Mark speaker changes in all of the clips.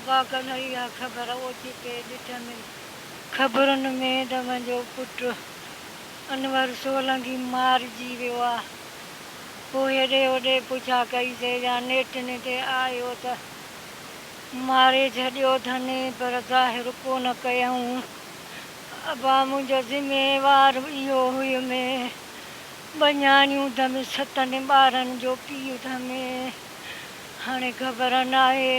Speaker 1: ابا ڪلهه اها خبر اوچتي ڏٺم خبرن ۾ ته منهنجو پٽ انور سولنگي مارجي ويو آ. پوء هيڏي هوڏي پڇا ڪئي سي يا نيٽن تي آيو ته ماري ڇڏيو اٿن پر ظاهر ڪونه ڪيائون. ابا منهنجو ذميوار اهو هيم. ٻه نياڻيون اٿم ستن ٻارن جو پيء اٿم. هاڻي خبر ناهي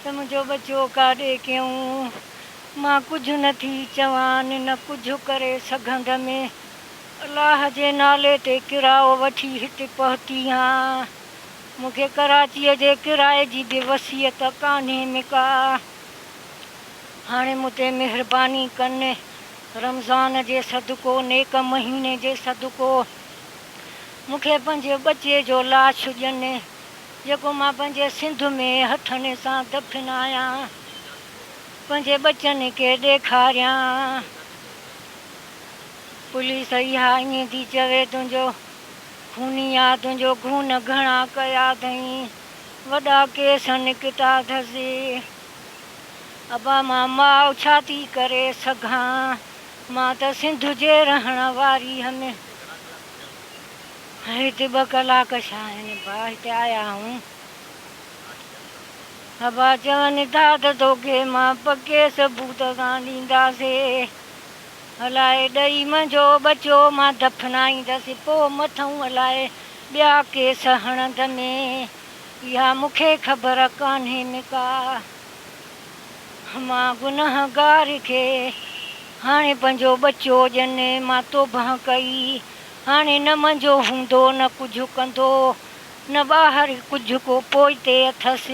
Speaker 1: ته منهنجو ٻچو ڪاڏي ڪيائون. مان ڪجهه نه ٿي چوان نه ڪجهه ڪري سگهندم. الله جي نالي تي ڪرايو وٺي هتي پهتي هان. مون کي ڪراچيء جي ڪرائي جي به وصيت ڪانهي مڪا. هاڻي مون تي مهرباني ڪن. رمضان جي صدقو، نيڪ مهيني جي صدقو، مون کي پنهنجي ٻچي جو لاش ڏين، جيڪو مان پنهنجي سنڌ ۾ هٿن سان دفنايان، پنهنجي ٻچن کي ڏيکاريان. پوليس اها ائين ٿي چوي، تنهنجو خوني آ، تنهنجو خون گهڻا ڪيا اٿئي، وڏا ڪيس نڪتا اٿس. ابا مان ماء ڇا ٿي ڪري سگهان، مان ته سنڌ جي رهڻ واري هيم. هتي ٻه ڪلاڪ ڇا آهن ڀاء، هتي آيا آهون. ابا چون ٿا ته توکي مان پڪي ثبوت سان ڏينداسي. الائي ڏئي منهنجو ٻچو مان دفنائيندس، پوء مٿئون الائي ٻيا ڪيس هڻندم. اها مون کي خبر ڪانهي مڪا. مان گنهگار کي هاڻي پنهنجو ٻچو ڏين. مان توبهه ڪئي. هاڻي نه منهنجو هوندو نه ڪجهه ڪندو نه ٻاهر ڪجهه ڪو پوئتي اٿس.